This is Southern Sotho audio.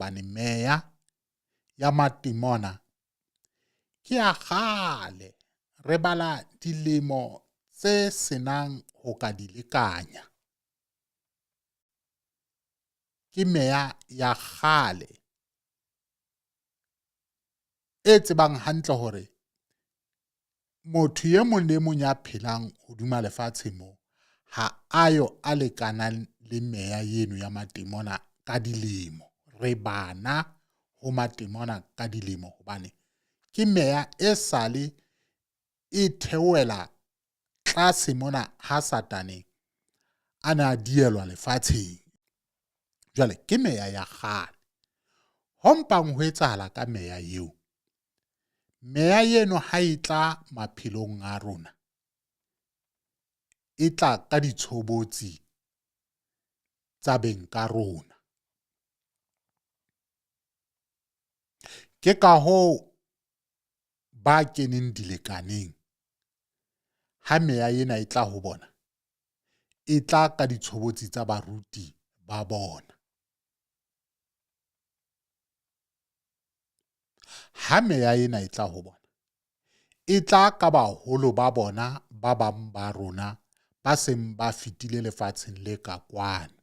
Hobane meya ya matimona ke ya kgale, re bala dilemo tse senang ho ka di lekanya. Ke meya ya kgale e tsebang hantle hore motho e mong le mong ya phelang hodima lefatshe mo ha ayo a lekanang le meya eno ya matemona ka dilemo. Re bana ho matemona ka dilemo hobane ke meya e sale e theohela tlase mona ha Satane a ne a dielwa lefatsheng. Jwale ke meya ya kgale. Ho mpang ho etsahala ka meya eo, meya eno ha e tla maphelong a rona, e tla ka ditshobotsi tsa beng ka rona. Ke ka hoo ba keneng dilekaneng ha meya ena e tla ho bona, e tla ka ditshobotsi tsa baruti ba bona. Ha meya ena e tla ho bona, e tla ka baholo ba bona ba bang ba rona ba seng ba fetile lefatsheng le ka kwano.